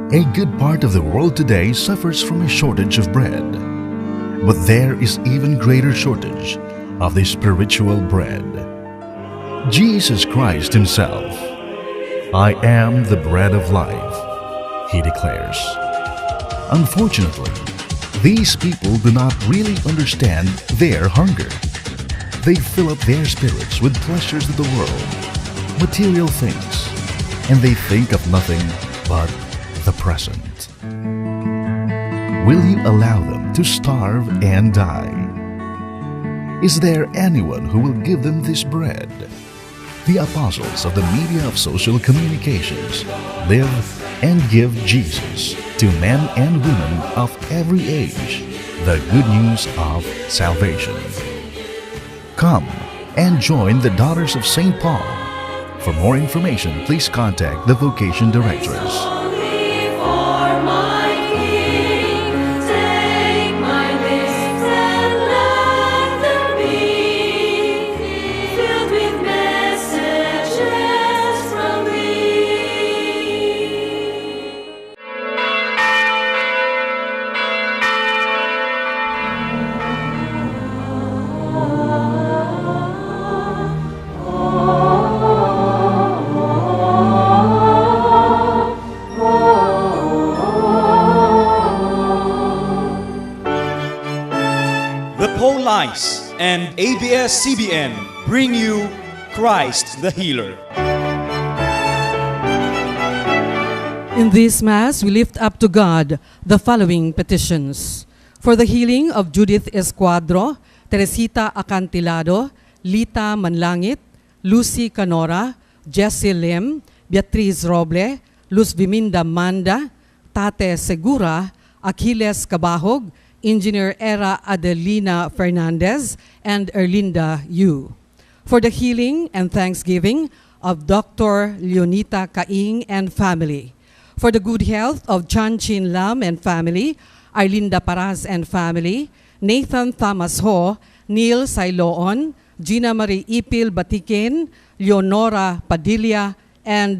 A good part of the world today suffers from a shortage of bread. But there is even greater shortage of the spiritual bread. Jesus Christ Himself, "I am the bread of life," He declares. Unfortunately, these people do not really understand their hunger. They fill up their spirits with pleasures of the world, material things, and they think of nothing but the present. Will you allow them to starve and die? Is there anyone who will give them this bread? The apostles of the media of social communications live and give Jesus to men and women of every age the good news of salvation. Come and join the Daughters of St. Paul. For more information, please contact the Vocation Directress. Only for my King, take my lips and let them be filled with messages from thee. The Paulines and ABS-CBN bring you Christ the Healer. In this Mass, we lift up to God the following petitions. For the healing of Judith Escuadro, Teresita Acantilado, Lita Manlangit, Lucy Canora, Jesse Lim, Beatriz Roble, Luz Viminda Manda, Tate Segura, Achilles Cabahog, Engineer Era Adelina Fernandez, and Erlinda Yu. For the healing and thanksgiving of Dr. Leonita Kaing and family. For the good health of Chan Chin Lam and family, Arlinda Paraz and family, Nathan Thomas Ho, Neil Sailoon, Gina Marie Ipil Batikin, Leonora Padilla, and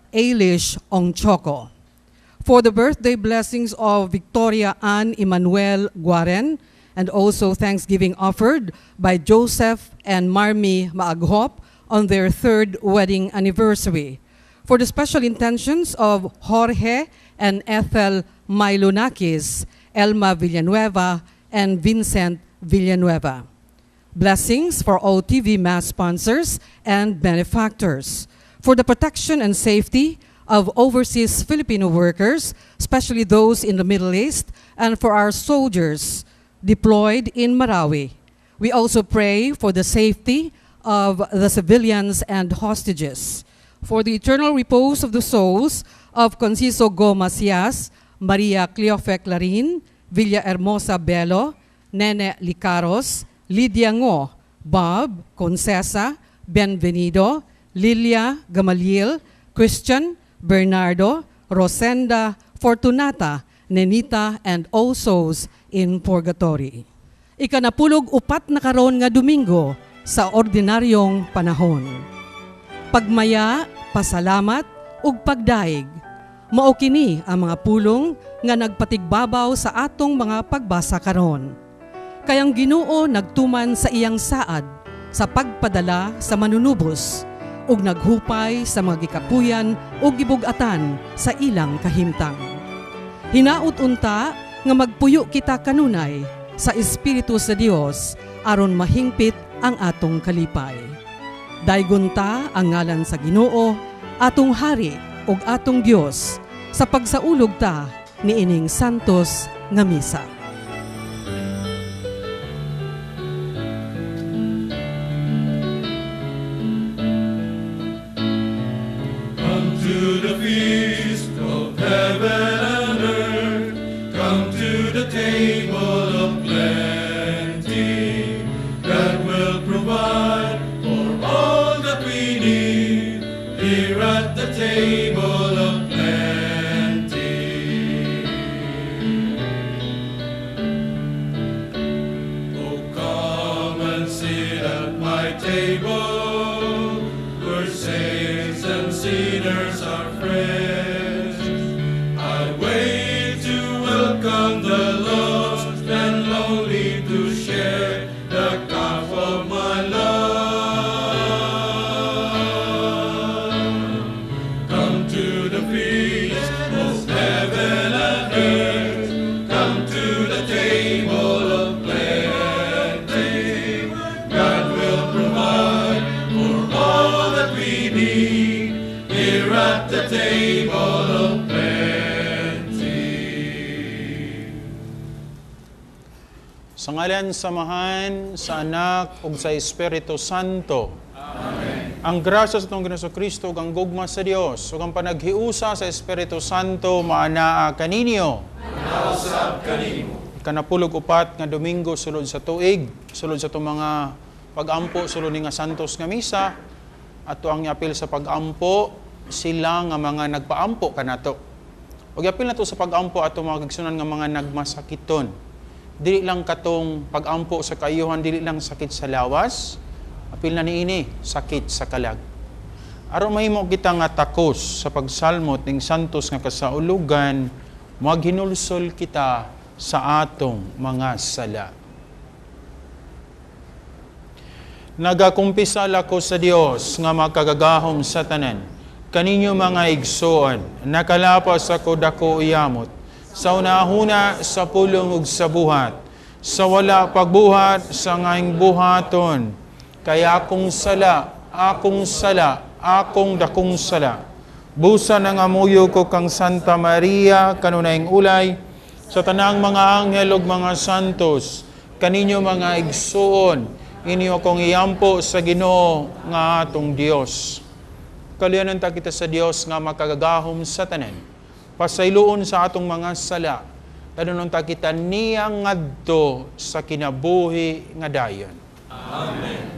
Ailish Ongchoco. For the birthday blessings of Victoria Ann Emmanuel Guaren, and also thanksgiving offered by Joseph and Marmi Maaghop on their third wedding anniversary. For the special intentions of Jorge and Ethel Milonakis, Elma Villanueva, and Vincent Villanueva. Blessings for all TV Mass sponsors and benefactors. For the protection and safety of overseas Filipino workers, especially those in the Middle East, and for our soldiers deployed in Marawi. We also pray for the safety of the civilians and hostages. For the eternal repose of the souls of Conciso Go Macias, Maria Cleofe Clarin, Villa Hermosa Belo, Nene Licaros, Lydia Ngo, Bob Concesa, Bienvenido, Lilia Gamaliel, Christian, Bernardo, Rosenda, Fortunata, Nenita, and all souls in purgatory. Ikanapulog upat na karon nga Domingo sa ordinaryong panahon. Pagmaya, pasalamat, ug pagdaig. Mao kini ang mga pulong nga nagpatigbabaw sa atong mga pagbasa karon. Kayang Ginoo nagtuman sa iyang saad sa pagpadala sa manunubos ug naghupay sa mga gikapuyan ug gibug-atan sa ilang kahimtang. Hinaut unta nga magpuyo kita kanunay sa Espiritu sa Dios aron mahingpit ang atong kalipay. Daygon ta ang ngalan sa Ginoo, atong hari ug atong Dios sa pagsaulog ta niining santos nga misa. Come to the feast of heaven and earth, come to the table of plenty. God will provide for all that we need here at the table of plenty. Oh, come and sit at my table, where saints and sinners are friends. I only to share the cup of my love. Come to the feast of heaven and earth. Come to the table of plenty. God will provide for all that we need here at the table of plenty. Sa ngalan sa Amahan, sa Anak, ug sa Espiritu Santo. Amen. Ang grasya sa atong Ginoong Kristo ug ang gugma sa Dios ug ang panaghiusa sa Espiritu Santo maanaa kaninyo. Kanapulog 4 nga Domingo sulod sa tuig, sulod sa atong mga pagampo sulod ni nga Santos nga misa, ato ang iapil sa pagampo sila nga mga nagpaampo kanato. Ug iapil nato sa pagampo ato mga kigsunan nga mga nagmasakiton. Dili lang katong pagampo sa kaayuhan, dili lang sakit sa lawas, apil na niini sakit sa kalag. Aron mahimo kita nga takos sa pagsalmot ning santos nga kasaulugan, maghinulsol kita sa atong mga sala. Nagakumpisal ako sa Dios nga makagagahom sa tanan. Kaninyo mga igsoon, nakalapas ako dako iyamot, sa unahuna sa pulong ug sa buhat, sa wala pagbuhat sa ngaing buhaton. Kaya akong sala, akong sala, akong dakong sala. Busa ng amuyo ko kang Santa Maria, kanunayng ulay, sa tanang mga anghel ug mga santos, kaninyo mga igsoon, inyo akong iampo sa Ginoo nga atong Dios. Kaluyanan ta kita sa Dios nga makagagahom sa tanan. Pasayloon sa atong mga sala, tanunon ta kita niya ngadto sa kinabuhi nga dayon. Amen.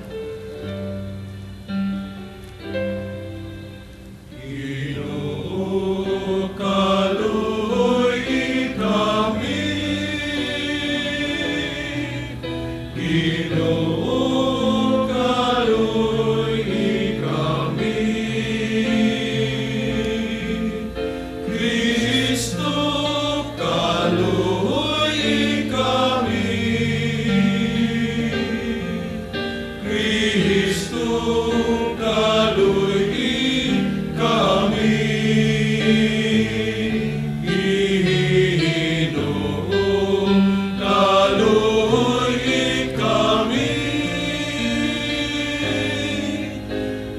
Ginoo, kaluoy kami. Ginoo, kaluoy kami. Kristo, kaluoy kami. Kristo, kaluoy kami. Ginoo, kaluoy kami.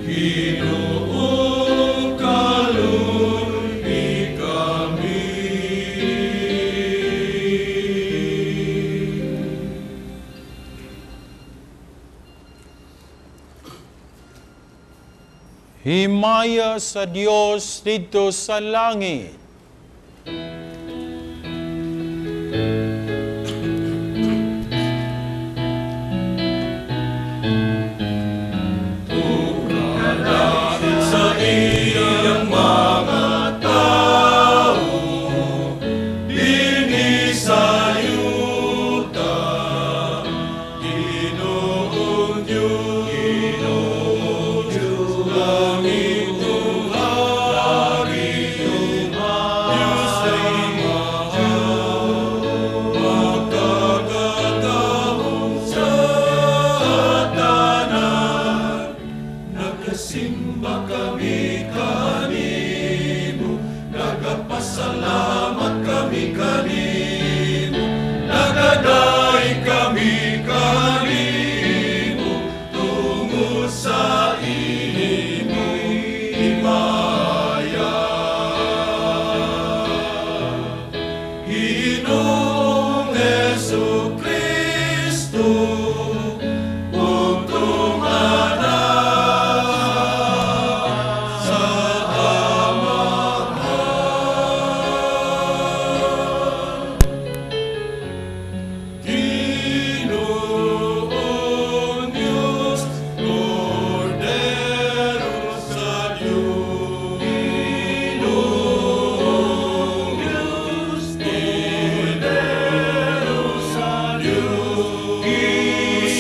Ginoo, kaluoy kami. Himaya sa Dios didto sa langit. Sa iyang mga tao, dinhi sa yuta, Ginoong Diyos, Ginoong Diyos, langit hari, Diyos ay makagagahom sa tanan. Nagasimba kami kanimo, nagapasalamat kami kanimo, nagadaig kami kanimo, tungod sa imong himaya. Ginoong Jesu Kristo, ug tungana sa Amahan. Ginoong Diyos, Kordero sa Diyos. Ginoong Diyos, Kordero sa Diyos.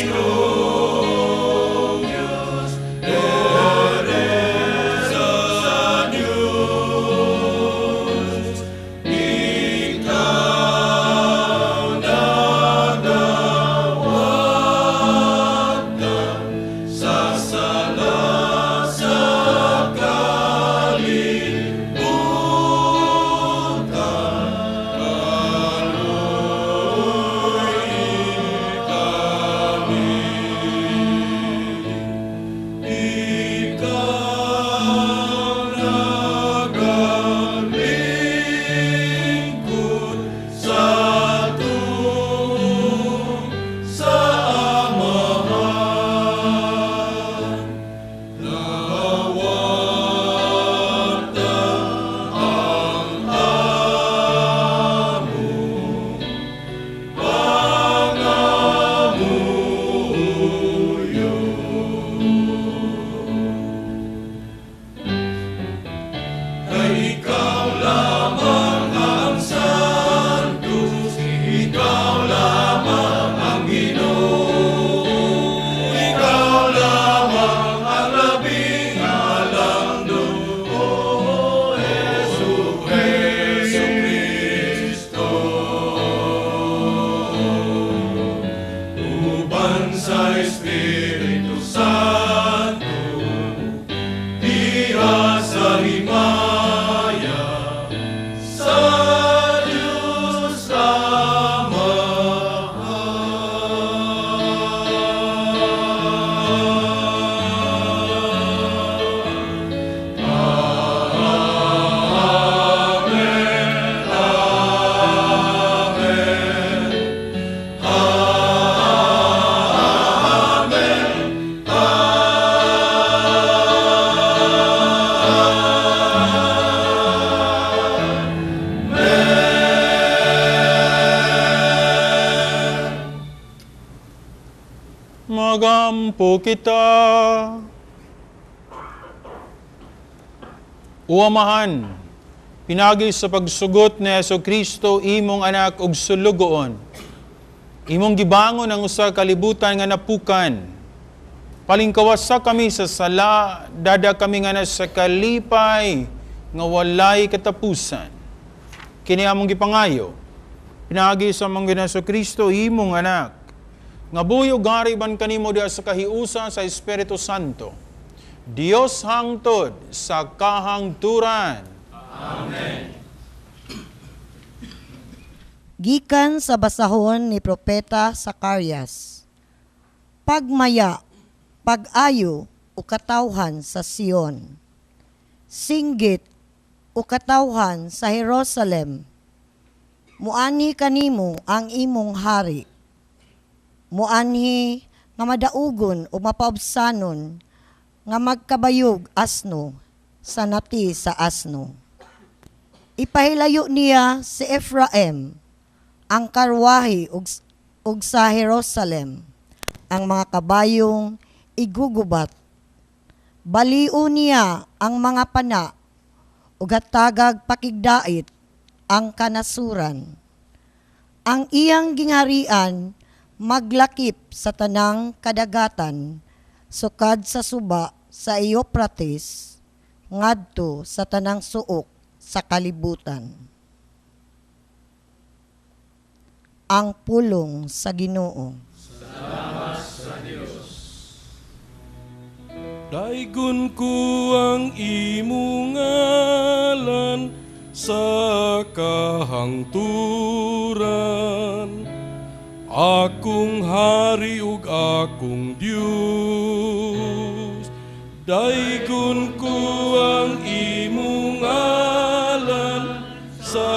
Magampo kita. O Amahan, pinagi sa pagsugot ni Hesus Kristo imong anak og sulugoon, imong gibangon ang usa ka kalibutan nga napukan. Palingkawasa kami sa sala, dada kami nga nasa kalipay nga walay katapusan. Kini among gipangayo, pinagi sa among Ginoong Hesus Kristo imong anak, nga buhi ug hari ban kanimo diha sa kahiusa sa Espiritu Santo. Dios hangtod sa kahangturan. Amen. Gikan sa basahon ni Propeta Zacarias. Pagmaya, pag-ayo o katawhan sa Sion. Singgit o katawhan sa Jerusalem. Muanhi kanimo ang imong hari. Muanhi nga madaugon o mapaubsanon nga magkabayog asno sa nati sa asno. Ipahilayo niya si Ephraim ang karwahe ug sa Jerusalem ang mga kabayong igugubat. Balio niya ang mga pana ug hatagag pakigdait ang kanasuran. Ang iyang gingharian maglakip sa tanang kadagatan, sukad sa suba sa Euphrates ngadto sa tanang suok sa kalibutan. Ang pulong sa Ginoo. Salamat sa Dios. Daigon ko ang imong ngalan sa kahangturan, akong hari ug akong Dios. Daigon ko ang imong ngalan sa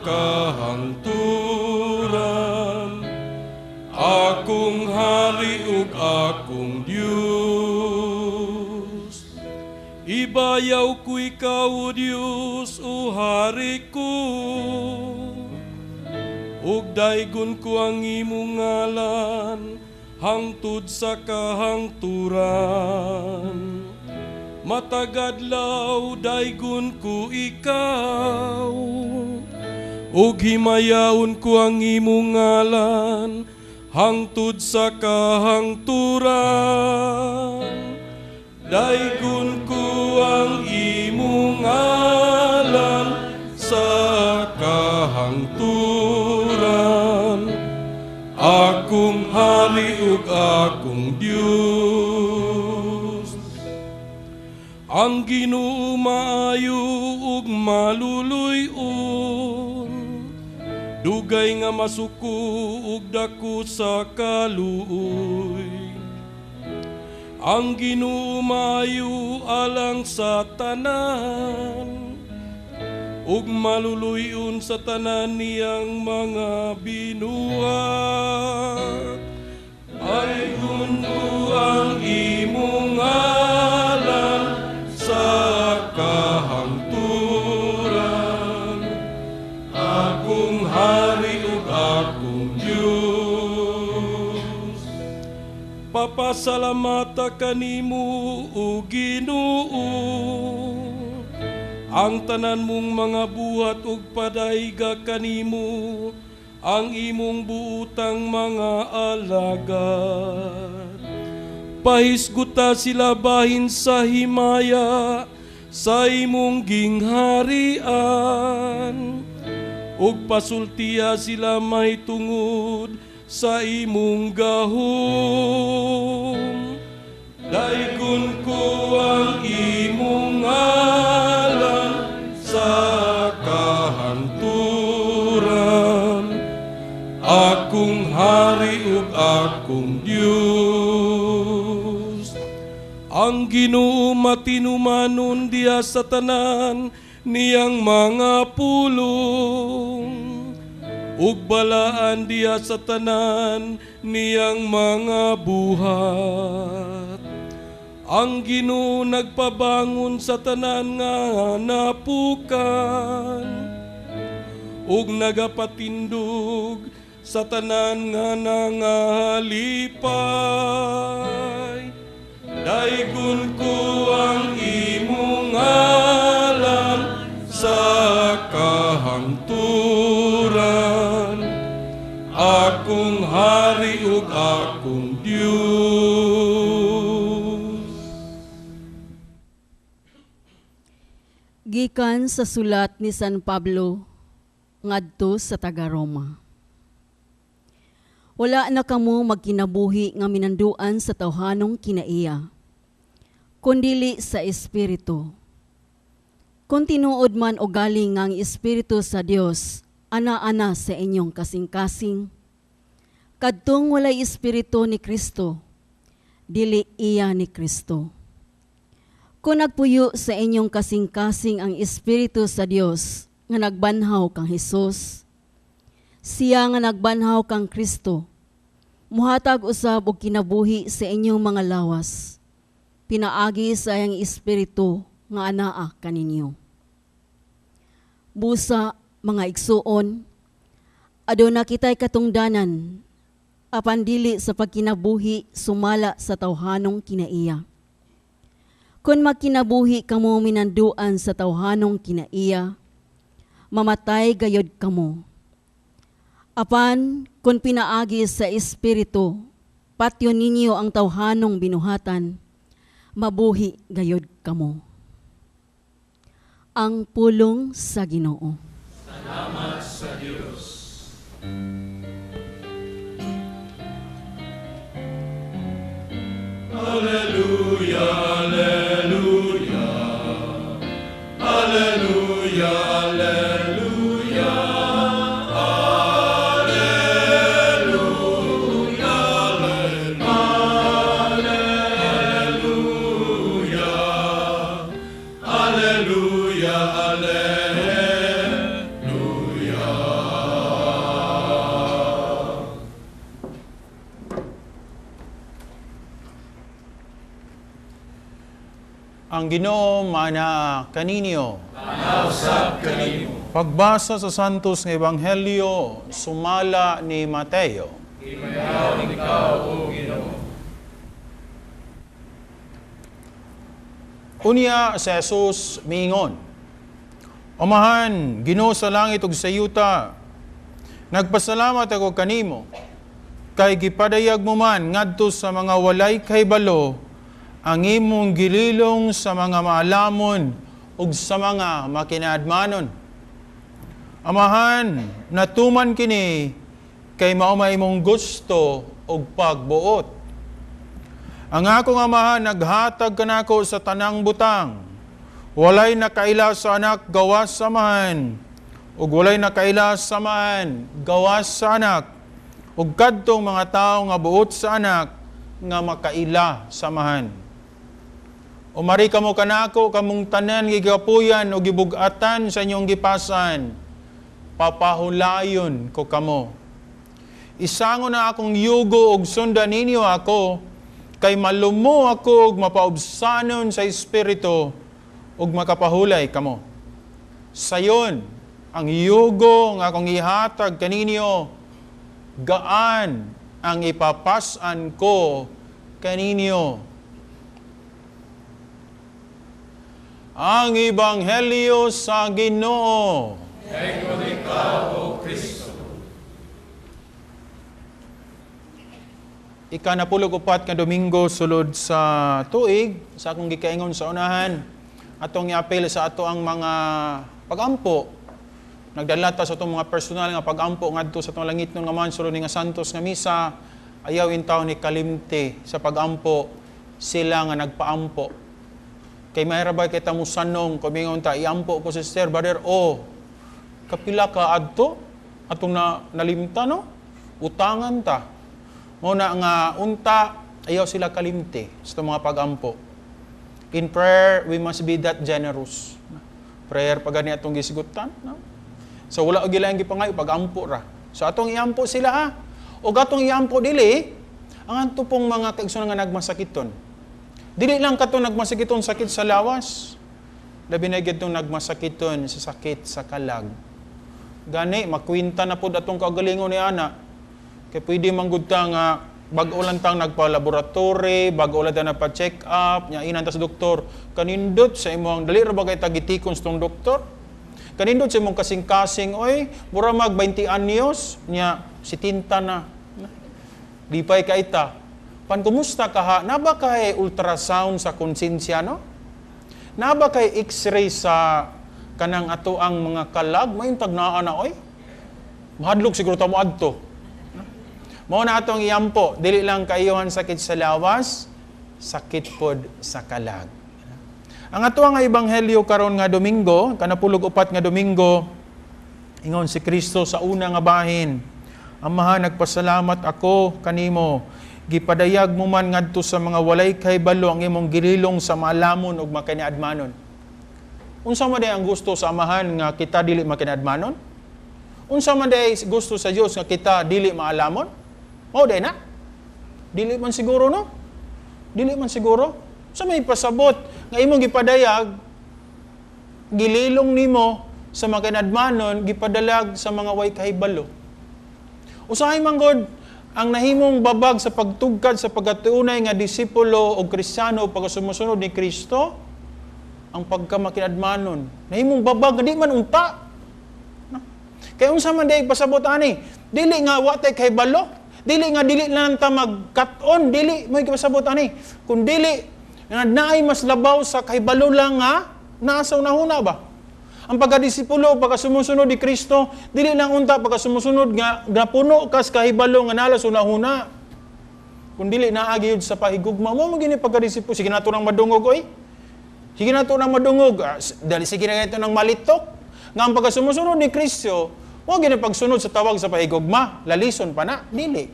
kahangturan, akong hari ug akong Dios. Ibayaw ko ikaw, O Dios, o hari ko, ug daigon ko ang imong ngalan hangtod sa kahangturan. Matagadlaw daigon ko ikaw, ug himayaon ko ang imong ngalan hangtod sa kahangturan. Daigon ko ang imong ngalan sa kahangturan, akong hari ug akong Dios. Ang Ginoo maayo ug maluluy-on, dugay nga masuko ug dako sa kaluoy. Ang Ginoo maayo alang sa tanan, ug maluluy-on sa tanan niyang mga binuhat. Daigon ko ang imong ngalan sa kahangturan, akong hari ug akong Dios. Papasalamata kanimo, o Ginoo, ang tanan mong mga buhat ug padayga kanimo ang imong buutang mga alagad. Pahisguta sila bahin sa himaya sa imong gingharian, ug pasultiya sila mahitungod sa imong gahom. Daigon ko ang imong ngalan sa kahangturan, akong hari ug akong Dios. Ang Ginoo matinumanon diha sa tanan niyang mga pulong, ug balaan diha sa tanan niyang mga buhat. Ang Ginoo nagpabangon sa tanan nga napukan, ug nagapatindog sa tanan nga nangahalipay. Daigon ko ang imong ngalan sa kahangturan, akong hari ug akong Dios. Gikan sa sulat ni San Pablo ngadto sa taga-Roma. Wala na kamo magkinabuhi nga minanduan sa tawhanong kinaiya, kundili sa Espiritu. Kung tinuod man o galing nga ang Espiritu sa Dios, ana-ana sa inyong kasing-kasing, kadtong walay Espiritu ni Kristo, dili iya ni Kristo. Kung nagpuyo sa inyong kasing-kasing ang Espiritu sa Dios nga nagbanhaw kang Hesus, siya nga nagbanhaw kang Kristo, muhatag usab og kinabuhi sa inyong mga lawas, pinaagi sa iyang Espiritu nga anaa kaninyo. Busa, mga igsuon, aduna kitay katungdanan, apan dili sa pagkinabuhi sumala sa tawhanong kinaiya. Kung magkinabuhi kamo minanduan sa tawhanong kinaiya, mamatay gayod kamo. Apan, kung pinaagi sa Espiritu, patyon ninyo ang tawhanong binuhatan, mabuhi gayod kamo. Ang pulong sa Ginoo. Salamat sa Dios. Alleluia, alleluia, alleluia, alleluia, alleluia, alleluia, alleluia, alleluia. Ang Ginoo mana kaninyo. Usab kanimo. Pagbasa sa Santos nga Ebanghelyo sumala ni Mateo. Gimayaw ikaw, o Ginoo. Unya si Jesus miingon, Amahan, Ginoo sa langit ug sa yuta, nagpasalamat ako kanimo kay gipadayag mo man ngadto sa mga walay kahibalo ang imong gililong sa mga maalamon ug sa mga makinaadmanon. Amahan, natuman kini kay mao may imong gusto ug pagbuot. Ang akong amahan naghatag kanako sa tanang butang. Walay nakaila sa anak gawas sa amahan, ug walay nakaila sa amahan gawas sa anak, ug kadtong mga tawo nga buot sa anak nga makaila sa amahan. Umari kamo kanako kamong tanan gigapuyan o gibugatan sa inyong gipasan, papahulayon ko kamo. Isango na akong yugo og sundan ninyo ako, kay malumo ako og mapaubsanon sa espiritu ug makapahulay kamo. Sayon, ang yugo nga akong ihatag kaninyo, gaan ang ipapasan ko kaninyo. Ang Ebanghelyo sa Ginoo. Dayon ikaw, O Kristo. Ikanapulog upat nga Domingo sulod sa tuig, sa akong gikaingon sa unahan, atong iapil sa ato ang mga pagampo. Nagdala ta sa atong mga personal nga pagampo ngadto sa atong langitnon nga man sulod ni nga Santos nga misa, ayaw intaw ni kalimti sa pagampo sila nga nagpaampo. Kay mahirabay kita musanong kumingon ta iampo ko sister brother, o kapila ka adto atong nalimta no, utangan ta. Mao na nga unta ayaw sila kalimti sa mga pagampo. In prayer we must be that generous. Prayer pa gani atong gisigutan, no? So wala og ilang gipangayo pagampo ra. So atong iampo sila ha. Og atong iampo dili ang anto pong mga kaigsoon nga nagmasakiton. Dili lang katong nagmasakiton sakit sa lawas. Labi na gyud tong nagmasakiton sa sakit sa kalag. Gani makwinta na pud atong kaugalingon ni ana. Kay pwede man gud ta nga bag-o lang tang nagpa-laboratory, bag-o lang tang nagpa-check up, nya inan ta sa doktor, kanindot sa imong dali ra ba kay tagitikon sa tong doktor? Kanindot sa imong kasing-kasing, oy, mura mag 20 anyos, nya 70 na. Lipay ka ita. Pan kumusta ka ha? Naba kay ultrasound sa konsensya, no? Naba kay x-ray sa kanang ato ang mga kalag? May tagnaa na, oy. Mahadlok siguro ta mo adto. Mao na atong iyampo, dili lang kaiyohan sakit sa lawas, sakit pod sa kalag. Ang ato nga ebanghelyo karon nga Domingo, kanapulog upat nga Domingo, ingon si Kristo sa una nga bahin, Amahan, nagpasalamat ako kanimo, gipadayag mo man ngadto sa mga walay kahibalo ang imong gililong sa maalamon ug makiniadmanon. Unsa man day ang gusto sa Amahan nga kita dili makiniadmanon? Unsa man day gusto sa Dios nga kita dili maalamon? Mao day na? Dili man siguro, no? Dili man siguro. Sa may pasabot nga imong gipadayag, gililong nimo sa mga kinadmanon, gipadalag sa mga way kahibalo. Usahay man god ang nahimong babag sa pagtugkad sa pagkatuunay nga disipulo o Kristiyano o pagkasumusunod ni Kristo, ang pagkamakinadmanon. Nahimong babag nga di man unta. No? Kaya unsa man day pasabot ani, dili nga wa tay kahibalo, dili nga dili lang ta magkat-on, dili may pasabot ani. Kung dili nga naay mas labaw sa kahibalo lang nga nasa unahuna ba? Ang pagkadisipulo, pagkasumusunod ni Kristo, dili lang unta pagkasumusunod nga napuno kas kahibalo nga nala sa unahuna. Kung dili naagi yun sa pahigugma mo, mo gini pagkadisipulo. Sige na to nang madungog, oy. Sige na to nang madungog. Dali sige na ito nang malitok. Nga ang pagkasumusunod ni Kristo, mo gini pagsunod sa tawag sa pahigugma, lalison pa na, dili.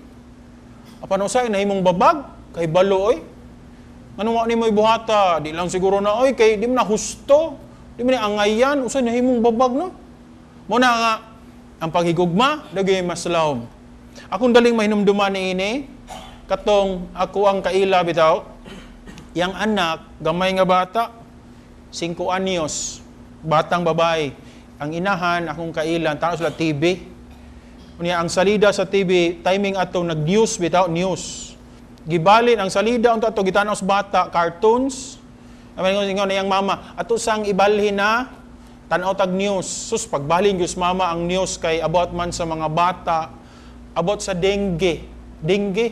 Apan usay nahimong babag, kahibalo, oy. Ano nga ni mo ibuhata? Di lang siguro na, oy, kay di mo na husto. Di mo na angayan, usay nahimong babag, no? Mo na nga, ang paghigugma, dagay mas lawom. Akong daling mahinumduman ni ini, katong ako ang kaila bitaw, yang anak, gamay nga bata, 5 anyos, batang babae. Ang inahan, akong kailan, tanaw sila TV. Unya, ang salida sa TV, timing ato, nag-news bitaw, news. Gibalin, ang salida, unta ato, gitanaw sa bata, cartoons. Amen, ingon na iyang mama, ato sang ibalhin na, tanaw tag news. Sus, pagbalhin gyud mama ang news kay about man sa mga bata, about sa dengue. Dengue.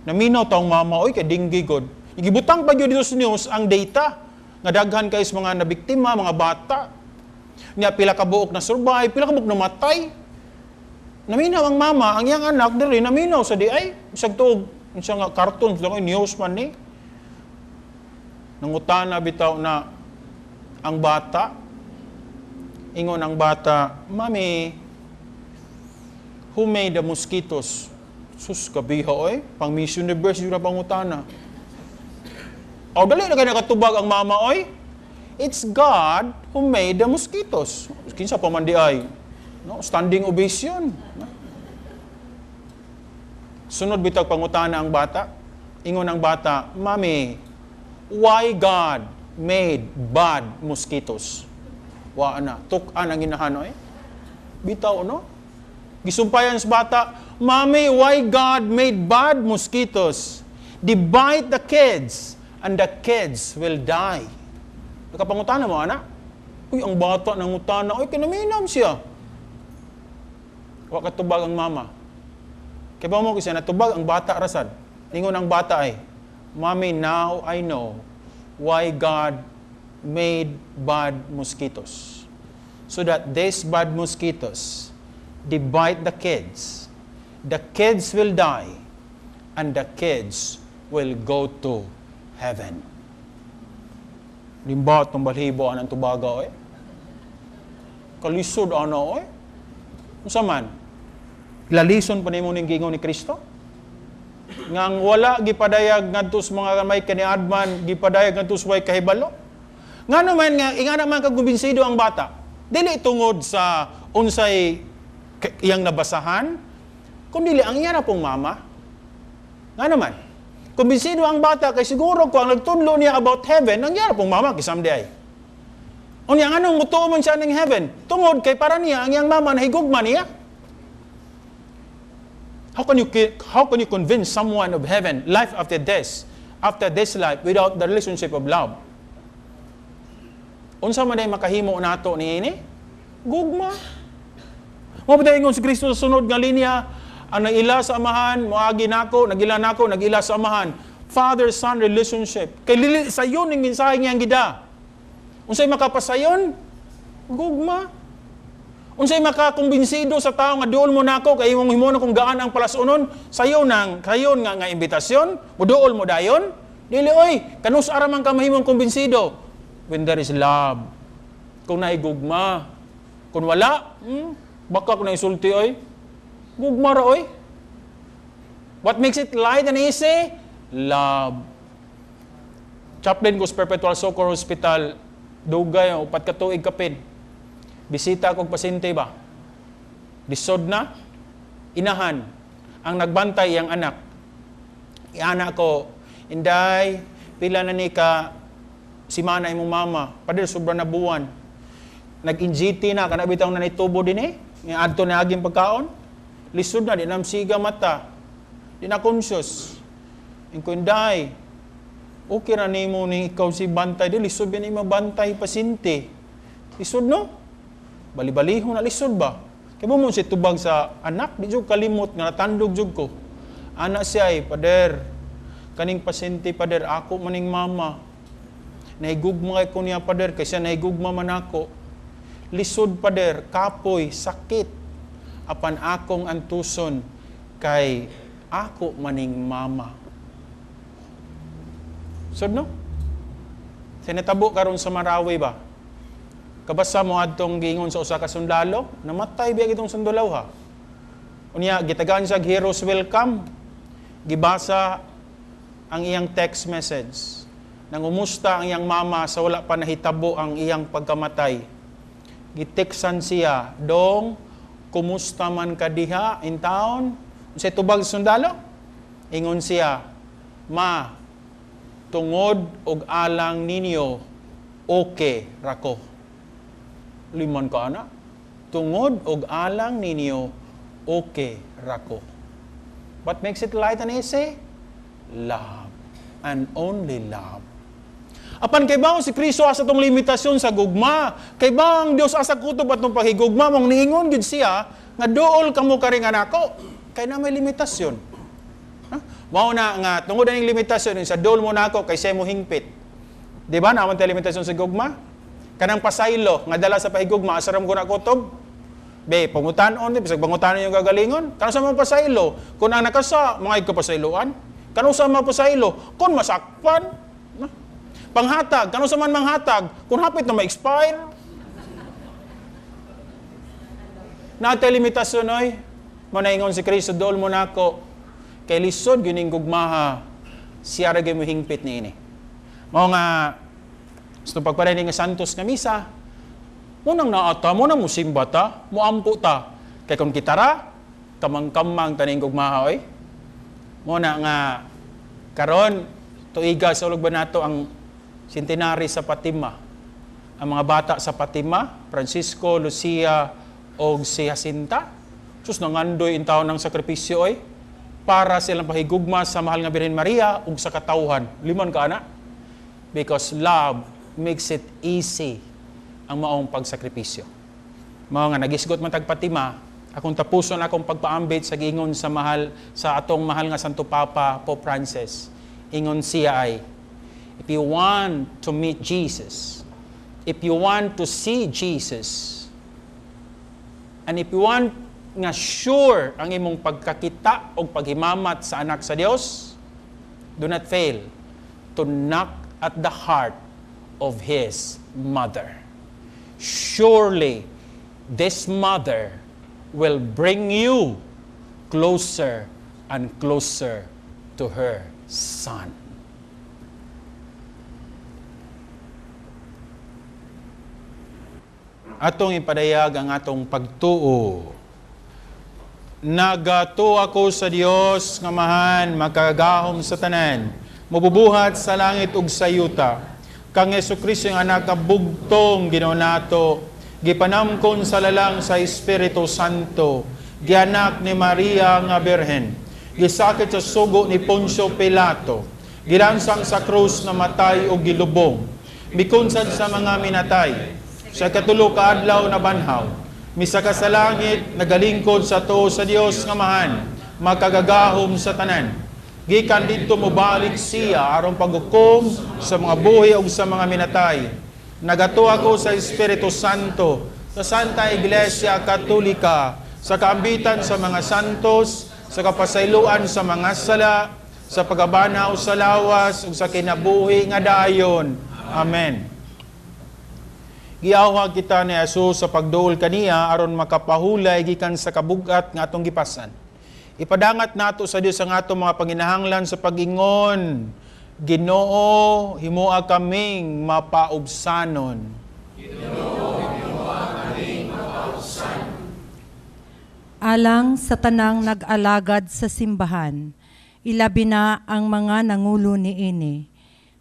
Naminaw taong mama, oy, kay dengue god. Gibutang pa gyud dito sa news ang data nga daghan kay sa mga nabiktima, mga bata. Nya pila ka buok na survive, pila ka buok namatay. Naminaw ang mama, ang iyang anak diri naminaw sa di ay bisag tuog unsa nga cartoon lang news man ni. Nangutana bitaw na ang bata, ingon ang bata, Mami, who made the mosquitoes? Sus, kabiha oy, pang Miss Universe yun na pangutana. O, dali na kayo nakatubag ang mama oy. It's God who made the mosquitoes. Kinsa pa man di ay. No, standing ovation. No? Sunod bitag pangutana ang bata. Ingon ang bata, Mami, why God made bad mosquitoes? Wa na, tuk-an ang inahan oy. Bitaw no? Gisumpayan sa bata, Mami, why God made bad mosquitoes? They bite the kids and the kids will die. Nakapangutana mo, anak? Uy, ang bata nangutana, uy, kinaminam siya. Wa katubag ang mama. Kaya ba mo kasi natubag ang bata rasad. Ningon ang bata ay, Mami, now I know why God made bad mosquitoes. So that these bad mosquitoes, they bite the kids. The kids will die, and the kids will go to heaven. Limbat ng balhibo anang tubaga, oy. Kalisod ana, oy. Unsa man? Lalison pa nimo ning giingon ni Kristo? Ngang wala gipadayag ngadto sa mga may kaniadman, gipadayag ngadto sa way kahibalo. Ngano man nga ingana man kagumbinsido ang bata. Dili tungod sa unsay iyang nabasahan, kundi ang iya na pong mama. Ngano man? Kumbinsido ang bata kay siguro ko ang nagtudlo niya about heaven, ang iya na pong mama kisam di ay. Unya nganong mutuo man siya ning heaven? Tungod kay para niya ang iyang mama nahigugma niya. How can you convince someone of heaven, life after this life, without the relationship of love? Unsa man day makahimo nato niini? Gugma. Mao ba ingon si Kristo sa sunod nga linya, ang nag-ila sa Amahan, moagi nako, nag-ila nako, nag-ila sa Amahan. Father-son relationship. Kay lili sayon ning mensahe niyang gida. Unsay makapasayon? Gugma. Unsay makakumbinsido sa tao nga duol mo nako kay imong himon kung gaan ang palasunon, sayo nang kayon nga nga imbitasyon, muduol mo dayon? Dili oy, kanus ara man ka mahimong kumbinsido when there is love. Kung naigugma. Kung wala, baka kung naisulti oy. Gugma ra oy. What makes it light and easy? Love. Chaplain ko sa Perpetual Succour Hospital, dugay, 4 ka tuig kapin. Bisita kog pasyente ba? Lisod na, inahan, ang nagbantay iyang anak. Iana ko, "Inday, pila na ni ka simana imong mama?" "Pader, sobra na buwan. Nag-NGT na, kana bitaw na tubo din eh. Nga adto na aging pagkaon. Lisod na, di na siga mata. Di na conscious." Ingon ko, "Inday, okay ra nimo ni ikaw si bantay. Di, lisod ba ni bantay pasyente? Lisod no? Bali-balihon na lisod ba?" Kaya mo si tubag sa anak, di jud kalimot nga natandog jud ko. Anak siya ay, "Pader, kaning pasyente, pader, ako maning mama. Nahigugma kay ko niya, pader, kay siya nahigugma man ako. Lisod, pader, kapoy, sakit. Apan akong antuson kay ako maning mama." Sud no? Sinatabo karon sa Marawi ba? Kabasa mo adtong giingon sa usa ka sundalo, namatay biya itong sundalo ha. Unya gitagaan siya heroes welcome. Gibasa ang iyang text message. Nangumusta ang iyang mama sa wala pa nahitabo ang iyang pagkamatay. Giteksan siya, "Dong, kumusta man ka diha in town?" Unsay tubag sa sundalo? Ingon siya, "Ma, tungod og alang ninyo, okay ra ko." Liman ka ana. "Tungod og alang ninyo, okay ra ko." What makes it light and easy? Love. And only love. Apan kay ba si Kristo asa tong limitasyon sa gugma? Kay ba ang Dios asa kutob atong paghigugma mong niingon gid siya nga duol kamo kari nga nako? Kay na may limitasyon. Ha? Mao na nga tungod aning limitasyon sa duol mo nako kay siya mo hingpit. Di ba naman tayo limitasyon sa gugma? Kanang pasaylo nga dala sa pahigugma, asa ra mo na kutob? Be, pangutanon, di, bisag pangutanon yung gagalingon. Kano sa mga pasaylo? Kung ang nakasa, mga pasayloan. Kano sa mga pasaylo? Kung masakpan. Na? Panghatag, kano sa man manghatag? Kung hapit na ma-expire. Natay limitasyon, oy. Manaingon si Kristo, "Dool mo nako. Kay lisod gining gugmaha, siya ra mo hingpit niini." Mao nga, sa pagpaday nga Santos nga misa, munang naata mo na musimba ta, muampo ta. Kay kung kitara, kamang-kamang taning gugmaha oy. Mo na nga karon tuiga sa ulog ba nato ang centenary sa Fatima. Ang mga bata sa Fatima, Francisco, Lucia, og si Jacinta. Sus, nangandoy in taon ng sakripisyo oy para silang pahigugma sa mahal nga Birhen Maria ug sa katawhan. Liman ka ana. Because love makes it easy ang maong pagsakripisyo. Mao nga nagisgot man tag Fatima, akong tapuson akong pagpaambit sa giingon sa mahal sa atong mahal nga Santo Papa Pope Francis. Ingon siya ay, "If you want to meet Jesus, if you want to see Jesus, and if you want nga sure ang imong pagkakita o paghimamat sa anak sa Dios, do not fail to knock at the heart of His mother. Surely, this mother will bring you closer and closer to her Son." Atong ipadayag ang atong pagtuo. Nagatuo ako sa Dios nga Amahan, makagagahom sa tanan, mububuhat sa langit ug sa yuta. Kang Hesukristo ang anak bugtong Ginoo nato, gipanamkon sa lalang sa Espiritu Santo, Gianak ni Maria nga Birhen, gisakit sa sugo ni Poncio Pilato, gilansang sa krus, namatay ug gilubong, mikunsad sa mga minatay, sa katulo ka adlaw nabanhaw, misaka sa langit, nagalingkod sa tuo sa Dios nga Amahan, makagagahom sa tanan. Gikan didto mobalik siya aron paghukom sa mga buhi ug sa mga minatay. Nagatuo ako sa Espiritu Santo, sa Santa Iglesia Katolika, sa kaambitan sa mga santos, sa kapasayloan sa mga sala, sa pagkabanhaw sa lawas ug sa kinabuhi nga dayon. Amen. Giawhag kita ni Jesus sa pagduol kaniya aron makapahulay gikan sa kabugat nga atong gipasan. Ipadangat nato sa Dios ang atong mga panginahanglan sa pag-ingon, Ginoo, himoa kaming mapaubsanon. Ginoo, himoa kaming mapaubsanon. Alang sa tanang nag-alagad sa simbahan, ilabi na ang mga nangulo niini,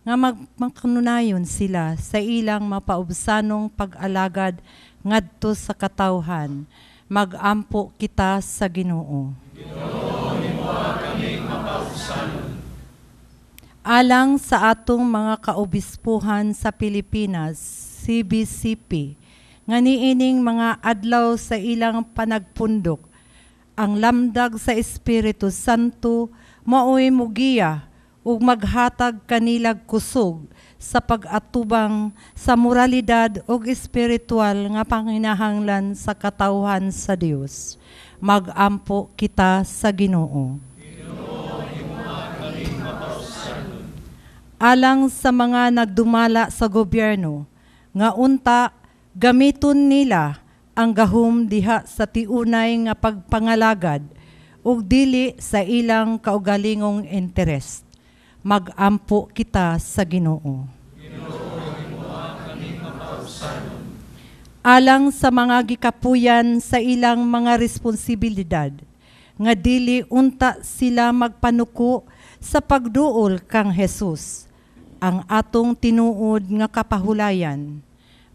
nga magmakanunayon sila sa ilang mapaubsanong pag-alagad ngadto sa katawhan. Magampo kita sa Ginoo. Ginoo, himoa kaming mapaubsanon. Alang sa atong mga kaobispuhan sa Pilipinas, CBCP, nga niining mga adlaw sa ilang panagpundok, ang lamdag sa Espiritu Santo maoy mugiya ug maghatag kanilag kusog sa pag-atubang sa moralidad ug espiritual nga panginahanglan sa katawhan sa Dios. Magampo kita sa Ginoo. Ginoo, himoa kaming mapaubsanon. Alang sa mga nagdumala sa gobyerno, nga unta gamiton nila ang gahom diha sa tiunay nga pagpangalagad ug dili sa ilang kaugalingong interest. Magampo kita sa Ginoo. Ginoo, himoa kaming mapaubsanon. Alang sa mga gikapuyan sa ilang mga responsibilidad, nga dili unta sila magpanuko sa pagduol kang Jesus, ang atong tinuod nga kapahulayan.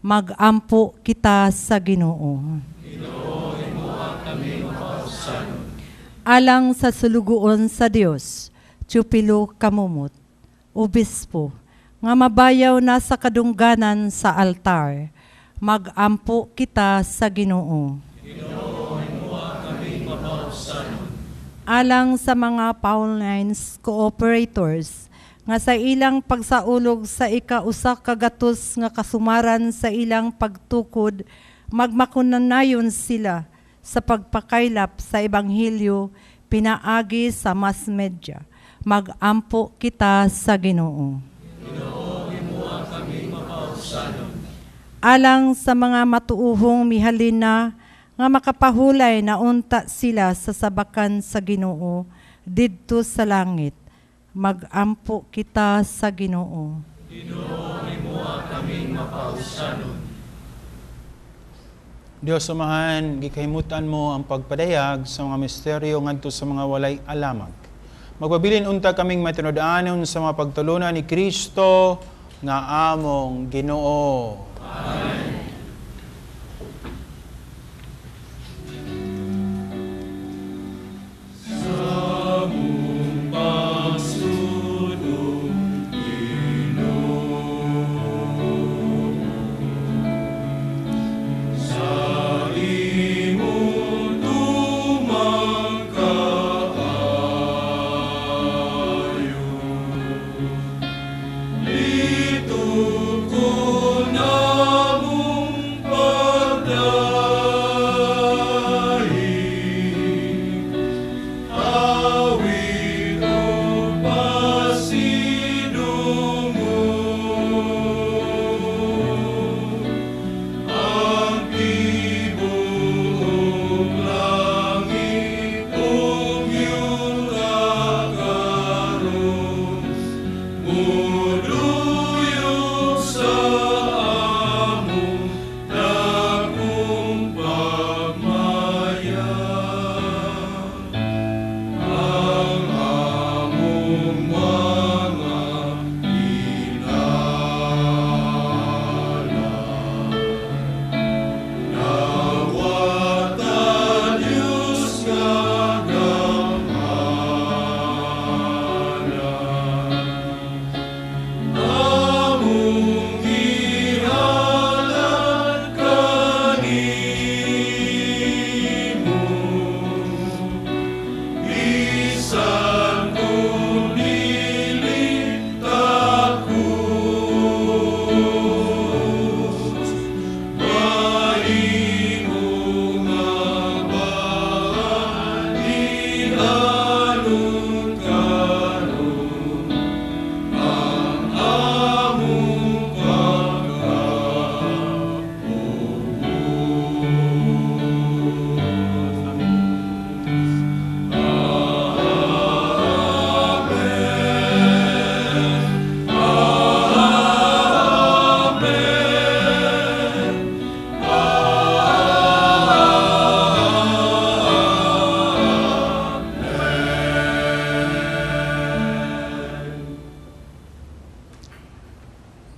Magampo kita sa Ginoo. Ginoo, himoa kaming mapaubsanon. Alang sa sulugoon sa Dios, Teofilo Camomot, obispo, nga mabayaw na sa kadungganan sa altar, magampo kita sa Ginoo. Ginoo, himoa kaming mapaubsanon. Alang sa mga Paulines cooperators, nga sa ilang pagsaulog sa 1,100 nga kasumaran sa ilang pagtukod, magmakunanayon sila sa pagpakaylap sa Ebanghelyo pinaagi sa mass media. Magampo kita sa Ginoo. Ginoo, himoa kaming mapaubsanon. Alang sa mga matuuhong mihalin na nga makapahulay na unta sila sa sabakan sa Ginoo didto sa langit. Magampo kita sa Ginoo. Ginoo, himoa kaming mapaubsanon. Dios Amahan, gikahimutan mo ang pagpadayag sa mga misteryo ngadto sa mga walay alamag. Magpabilin unta kaming matinud-anon sa mga pagtulunan ni Kristo nga among Ginoo. Amen.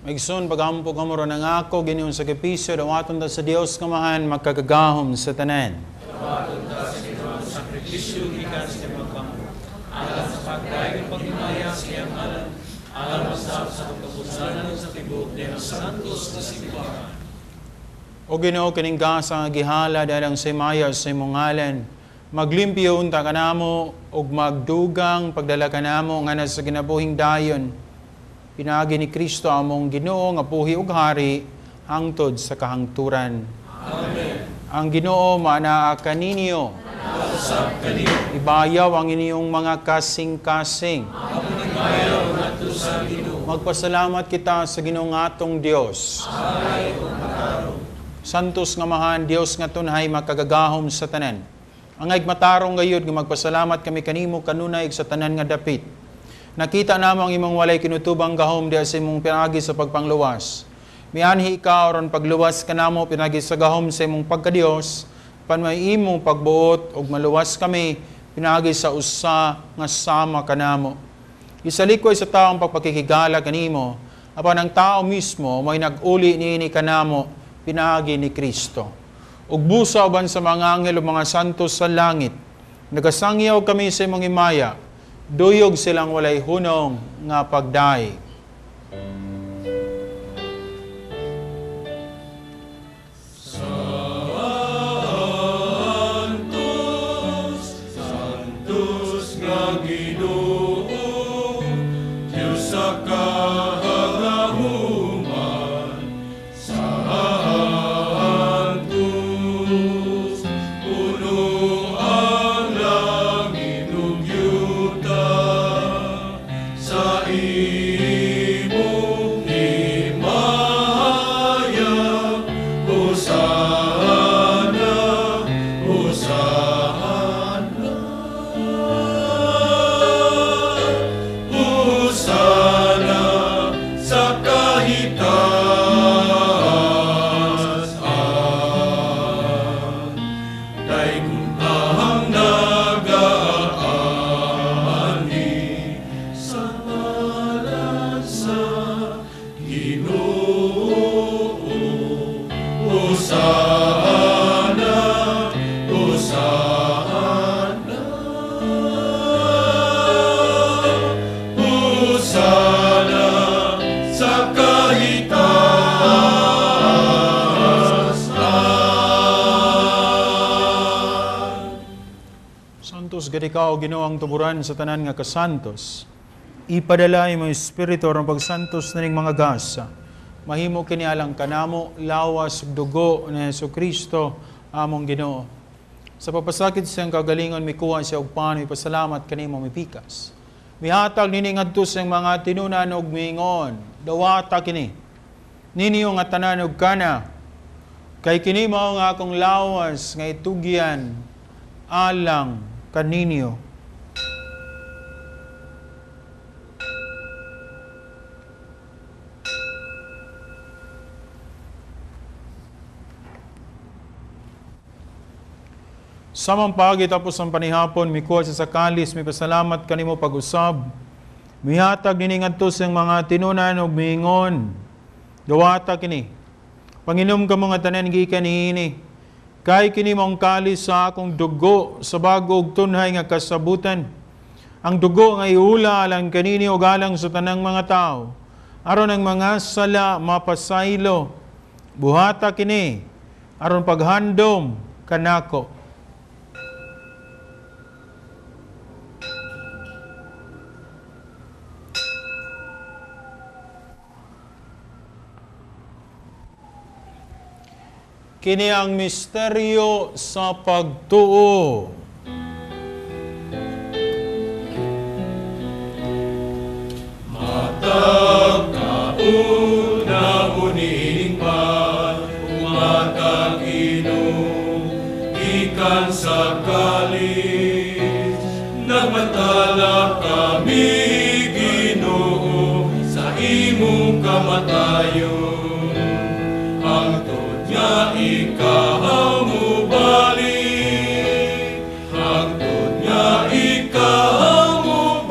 Maigsoon, pagampo kamo ron ang ako, Ginoong sakripisyo, dawaton ta sa Dios kamahan, makagagahom sa tanan. Dawaton ta sa Ginoong sakripisyo, gikan sa imong kampo. Alang sa pagdayon paghimaya sa iyang ngalan, alang usab sa kapusanan sa tibuok niyang santos na simbahan. O Ginoo, kining gasa nga gihalad alang sa himaya sa imong ngalan, maglimpyo unta kanamo ug magdugang pagdala kanamo nganad sa kinabuhing dayon. Pinaagi ni Kristo among Ginoo nga buhi ug hari hangtod sa kahangturan. Amen. Ang Ginoo maanaa kaninyo. Usab kanimo. Ibayaw ang inyong mga kasing-kasing. Among ibayaw ngadto sa Ginoo. Magpasalamat kita sa Ginoo atong Dios. Ay, matarong. Santos nga Amahan, Dios nga tunhay makagagahom sa tanan. Angay matarong gayud nga magpasalamat kami kanimo kanunay sa tanan nga dapit. Nakita namo ang imong walay kinutubang gahom diha sa imong pinaagi sa pagpangluwas. Mianhi ikaw aron pagluwas kanamo pinaagi sa gahom sa imong pagkadios, pan may imong pagbuot ug maluwas kami pinaagi sa usa nga sama kanamo. Gisalikoy sa taong pagpakikigala kanimo, apan ang tao mismo may nag-uli niini kanamo pinaagi ni Kristo. Ug busa uban sa mga anghel ug mga santos sa langit, nagasangyaw kami sa imong himaya, duyog silang walay hunong nga pagdaig. Santos, Santos nga Ginoo, Dios sa kahagahuman. Santos, puno ang langit ug yuta sa imong himaya. Hosana, Hosana, Hosana sa kahitaas-an. Dayon ang nagaanhi sa ngalan sa Ginoo. Hosana, Hosana, Hosana sa kahitaas-an. Santos gid ikaw, Ginoo, ang tuburan sa tanan nga kasantos. Ipadala imong Espiritu aron pagsantos nining mga gasa. Mahimo kini alang kanamo, lawas ug dugo ni Hesukristo among Ginoo. Sa papasakit siyang kagalingon, mikuha siya og pan, mipasalamat kanimo mipikas. Mihatag nini ngadto sa iyang mga tinunan og miingon, dawata kini. Ninyo nga tanan og kana, kay kini mao nga akong lawas nga itugyan alang kaninyo. Samang pagi tapos ang panihapon, mikuha siya sa kalis, mipasalamat kanimo pag-usab. Mihatag nini ngadto sa iyang mga tinunan og miingon, dawata kini. Panginom ka mga tanan gikan niini. Kay kini maong kalis sa akong dugo sa bago ug tunhay nga kasabutan. Ang dugo nga iula alang kanini ug alang sa tanang mga tawo, aron ang mga sala mapasaylo. Buhata kini aron paghandom kanako. Kini ang misteryo sa pagtuo. Matag kaon na unining pan, umatag inom, gikan sa kalis. Nagmantala kami, Ginoo, sa imong kamatayon. Hangtod nga ikaw mubalik, hangtod nga ikaw mubalik.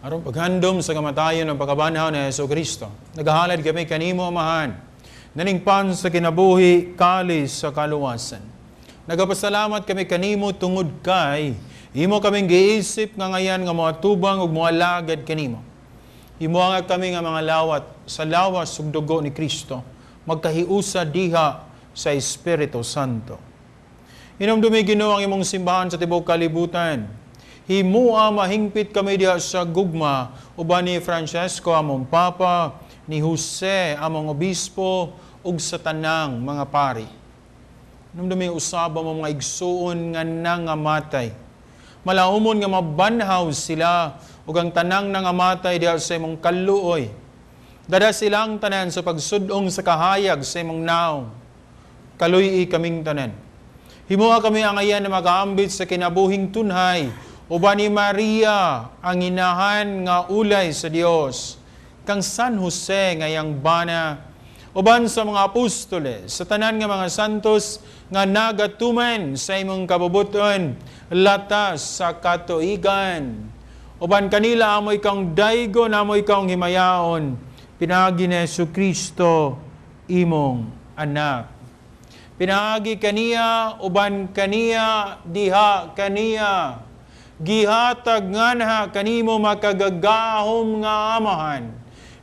Aron Paghandom sa kamatayon ng pagkabanhaw ni Hesus Kristo, nagahalad kami kanimo, Amahan, naningpan sa kinabuhi, kalis sa kaluwasan. Nagapasalamat kami kanimo tungod kay imo kaming giisip nga ngayan nga moatubang ug moalagad kanimo. Himoa nga kami nga mga lawat sa lawas ug dugo ni Kristo, magkahiusa diha sa Espiritu Santo. Hinumdumi Ginoo ang imong simbahan sa tibuok kalibutan. Himua mahingpit kami diha sa gugma uban ni Francesco among Papa, ni Jose among Obispo ug sa tanang mga pari. Hinumdumi usab ang mga igsuon nga nangamatay. Malaumon nga mabanhaw sila ug ang tanang nangamatay diha sa imong kaluoy. Dada silang tanan sa pagsudong sa kahayag sa imong naong. Kaluy-i kaming tanan. Himua kami ang ayan na makaambit sa kinabuhing tunhay uban ni Maria ang inahan nga ulay sa Dios, kang San Jose ngayang bana, uban sa mga apostoles, sa tanan nga mga santos nga nagatuman sa imong kabubuton, latas sa katuigan. Uban kanila amoy kang daygon, amoy kang himayaon, pinaagi ni Jesucristo imong anak. Pinaagi kaniya, uban kaniya, diha kaniya, gihatag nganha kanimo makagagahom nga Amahan.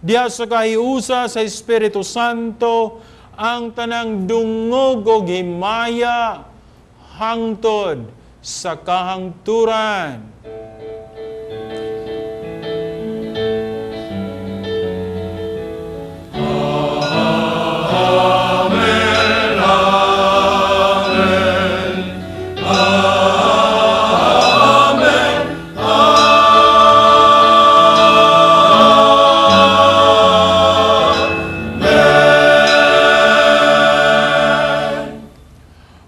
Diha sa kahiusa sa Espiritu Santo, ang tanang dungog og himaya hangtod sa kahangturan. Amen, amen, amen, amen.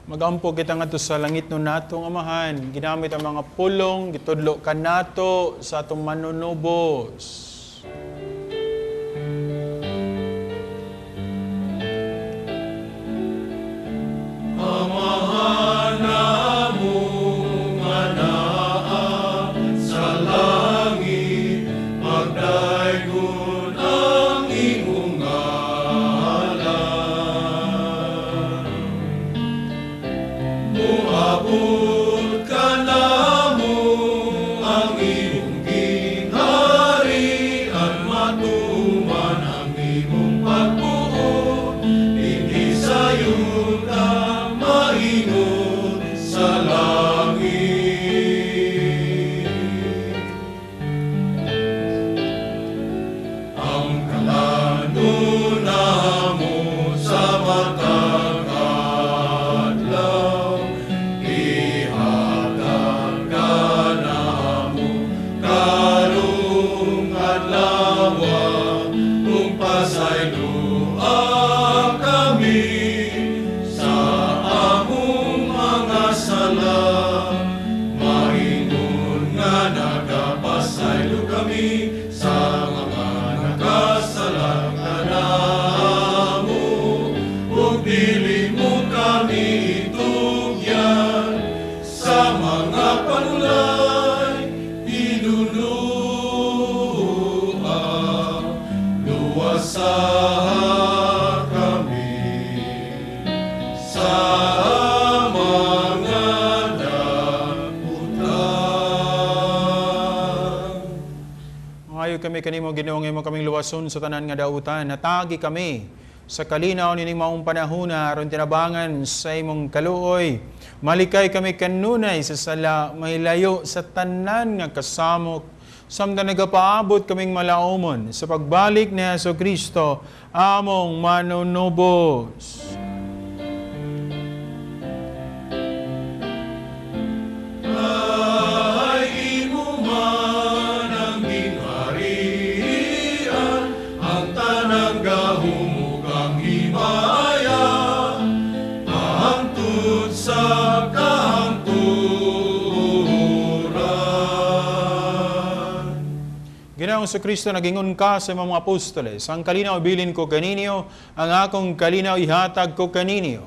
Magampo kita ngadto sa langit no natong Amahan, ginamit ang mga pulong gitudlo kanato sa atong manunubos. Amahan namo nga naa sa langit, pagdaygon ang imong ngalan. Moabot kanamo ang imong gingharian, matuman ang imong pagbuot dinhi sa yuta maingon sa langit. Ang kalanon namo sa matag adlaw, ihatag kanamo karong adlaw, ug pasayloa kami sa among mga sala, maingon nga nagapasaylo kami sa mga nakasala kanamo, ug dili mo kami itugyan sa mga panulay, hinunua, luwasa kami sa mga dautan. Mangayo kami kanimo Ginoo nga imo kaming luwason sa tanan nga dautan. Natagi kami sa kalinaw nining maong panahona aron tinabangan sa imong kaluoy. Malikay kami kanunay sa sala, mahilayo sa tanan nga kasamok, samtang nagapaabot kaming malaumon sa pagbalik ni Hesus Kristo among manunubos. Ay imo man ang gingharian, ang tanang gahom ug ang himaya, hangtod sa kahangturan. Ginoong Kristo, nagingon ka sa imong mga apostoles, ang kalinaw bilin ko kaninyo, ang akong kalinaw ihatag ko kaninyo.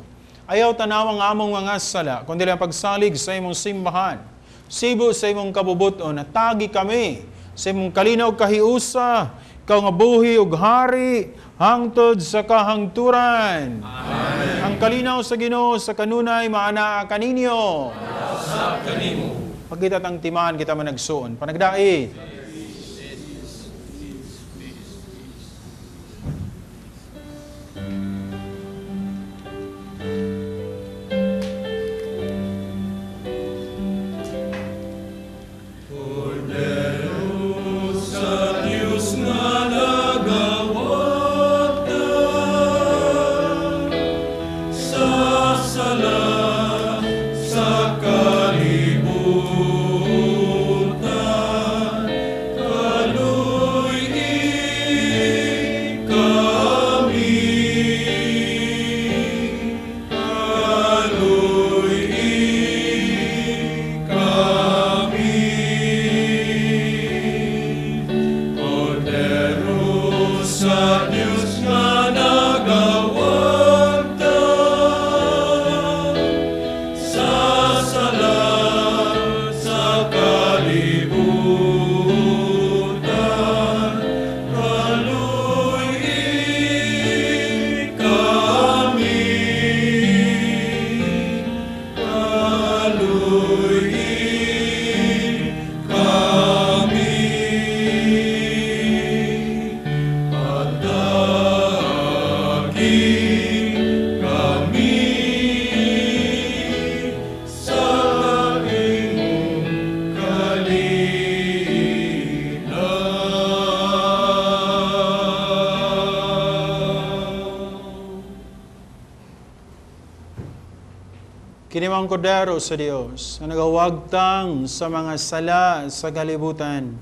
Ayaw tanawang among mga sala, kundi ang pagsalig sa imong simbahan. Sibo sa imong kabubuton, natagi kami Sa imong kalinaw kahiusa, ikaw nga buhi ug hari hangtod sa kahangturan. Amen. Ang kalinaw sa Ginoo sa kanunay maanaa kaninyo. Sa kanimo. Pagkita tang timaan kita managsuon. Panagdait. Ang Kordero sa Dios na nagawagtang sa mga sala sa kalibutan.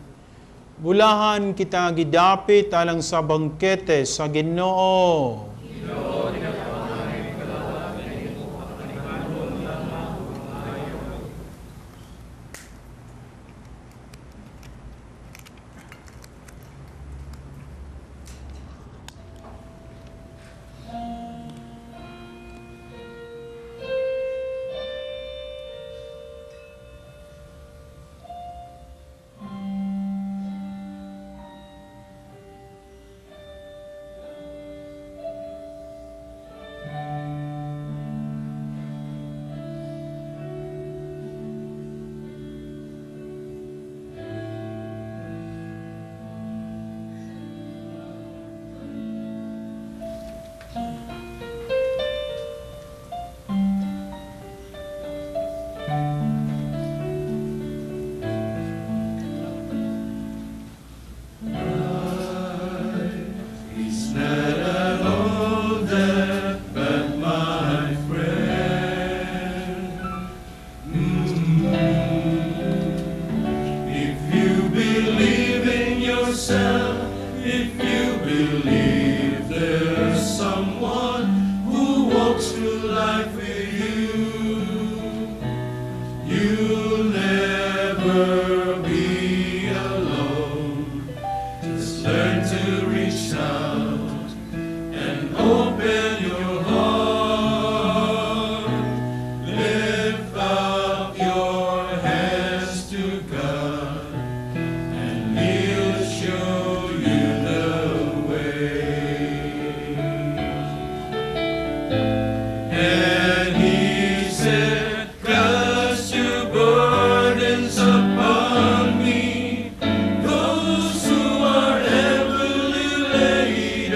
Bulahan kita gidapit alang sa bangkete sa Ginoo. Upon me, those who are heavily laden.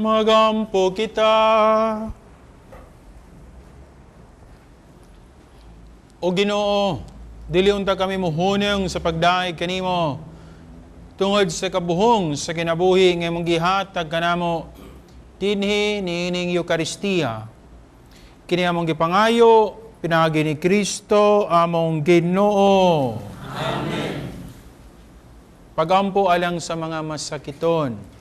Magampo kita. O Ginoo, dili unta kami muhunong sa pagdaig kanimo tungod sa kabuhong sa kinabuhi nga imong gihatag kanamo dinhi niining Eukaristiya. Kini among gipangayo pinaagi ni Kristo among Ginoo. Amen. Pagampo alang sa mga masakiton.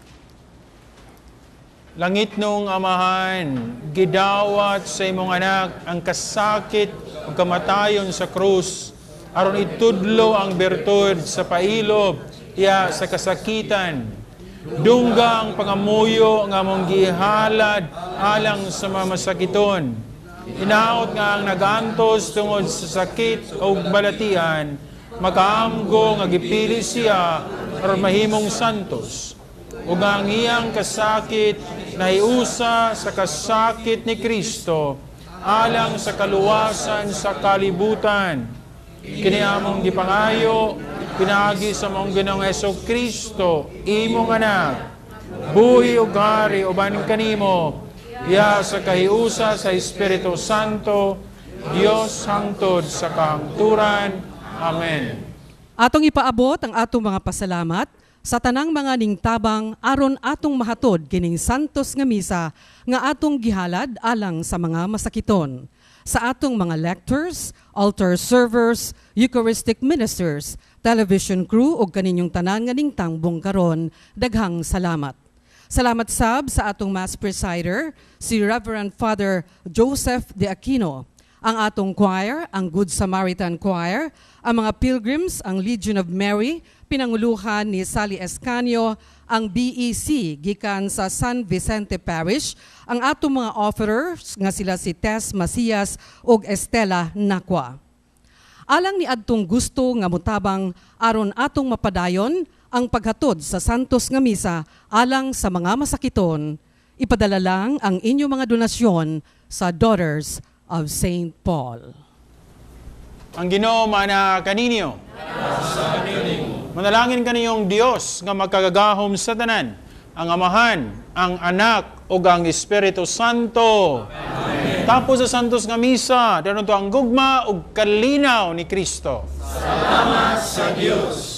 Langit nung Amahan, gidawat sa imong anak ang kasakit ug kamatayon sa krus, aron itudlo ang bertud sa pailob iya sa kasakitan. Dungga ang pangamuyo nga among gihalad alang sa mga masakiton. Inaot nga ang nagantos tungod sa sakit o balatian, makaamgo nga gipili siya aron mahimong santos. Ug ang iyang kasakit nahiusa sa kasakit ni Kristo alang sa kaluwasan sa kalibutan. Kini among gipangayo pinaagi sa mong Ginoong Hesukristo, imong anak, buhi ug hari uban kanimo, iya sa kahiusa sa Espiritu Santo, Dios hangtod sa kahangturan. Amen. Atong ipaabot ang atong mga pasalamat sa tanang mga ningtabang aron atong mahatod kining santos nga misa nga atong gihalad alang sa mga masakiton. Sa atong mga lectors, altar servers, Eucharistic ministers, television crew ug kaninyong tanan nga ningtangbong karon, daghang salamat. Salamat sab sa atong mass presider, si Reverend Father Joseph De Aquino, ang atong choir, ang Good Samaritan Choir, ang mga pilgrims, ang Legion of Mary, pinanguluhan ni Sally Escanio, ang BEC gikan sa San Vicente Parish, ang atong mga offerers nga sila si Tess Macias ug Estela Nakwa. Alang ni adtong gusto nga mutabang aron atong mapadayon ang paghatod sa santos nga misa alang sa mga masakiton, ipadala lang ang inyong mga donasyon sa Daughters of St. Paul. Ang Ginoo mana kaninyo. Manalangin kaniyong Dios nga makagagahom sa tanan, ang Amahan, ang Anak ug ang Espiritu Santo. Amen. Tapos sa santos nga misa, dayon ang gugma ug kalinaw ni Kristo. Salamat sa Dios.